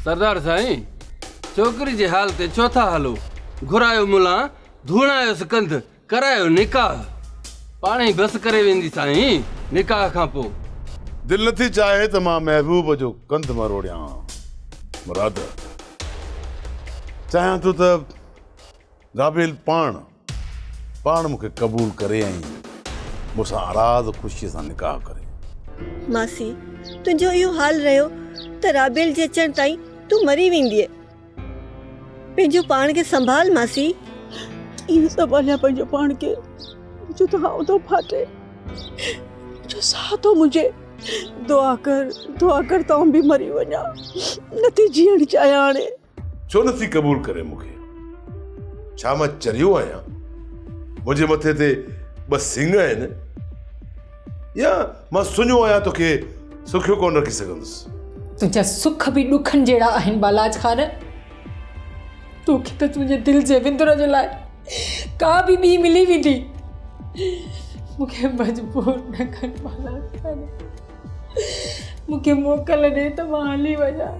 سردار سائين، ڇوڪري جي حال تي ڇو ٿا هلو؟ گهرايو ملان، ڌوڻايوس ڪنڌ، ڪرايو نڪاح. پاڻهي بس ڪري ويندي سائين، نڪاح کان پوء. دل نٿي چاهي ته مان محبوب جو ڪنڌ مروڙيان. مراد، چاهيان ٿو ته رابيل پاڻ پاڻ مون کي قبول ڪري ۽ مون سان اراض خوشيء سان نڪاح ڪري. ماسي، تنهنجو اهو حال رهيو ته رابيل جي اچڻ تائين تون مري ويندينء. پنهنجو پاڻ کي سنڀال ماسي. ڪيئن سنڀاليان پنهنجو پاڻ کي؟ منهنجو ته هانء ٿو ڦاٽي. منهنجو ساهه ٿو منجهي. دعا ڪر، دعا ڪر ته آئون به مري وڃان. نٿي جيئڻ چاهيان هاڻي. ڇو نٿي قبول ڪري مون کي؟ ڇا مان چريو آهيان؟ منهنجي مٿي تي ٻه سڱ آهن يا مان سڃو آهيان توکي سکيو ڪونه رکي سگهندس. تنهنجا سک به ڏکن جهڙا آهن بالاچ خان. توکي ته تنهنجي دل جي وندر جي لاء ڪا به ٻي ملي ويندي. مون کي مجبور نه ڪر بالاچ خان. مون کي موڪل ڏي ته مان هلي وڃان.